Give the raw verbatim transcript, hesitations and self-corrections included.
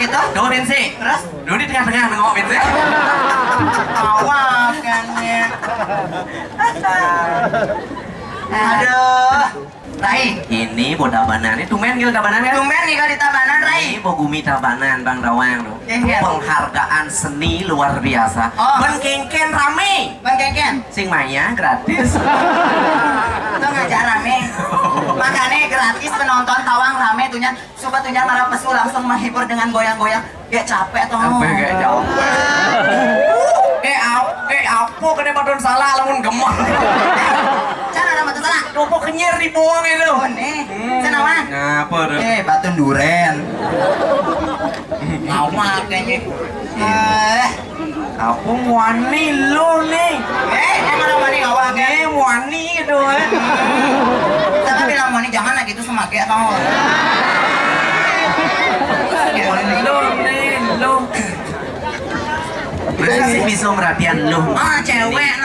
Tuh, Minsi. Terus? Lu di tengah-tengah nengok, Minsi. Awas kan ya. Aduh. Rai. Ini Bo Tabanan. Ini tumben gitu Tabanan kan? Tumben nih kalau di Tabanan, Rai. Ini Bo Gumi Tabanan, Bang Tawang tuh. Iya, iya. Penghargaan seni luar biasa. Oh. Bengkengken rame. Bengkengken. Sing maya gratis. Itu ngajak rame. Makanya gratis penonton Tawang rame tuhnya. Suka tuhnya marah pesu langsung menghibur dengan goyang-goyang. Kayak capek tuh. Sampai kayak capek. Kayak ap, kayak apa kena badan salah lamun gemar. Cara nama tuh salah. Coba kenyir dibuang itu. Oh, nih. Hmm. Sana, Wan. Ngapa tuh? Eh, batun duren. Ngawak kayaknya. Eh. Apa wani lo nih? Eh, emang wani ngawak kan? Eh, wani gitu kan. Sama bilang wani jangan lagi itu semake atau lo nih, lo. Masa sih bisa merhatian lo? Ah, cewek.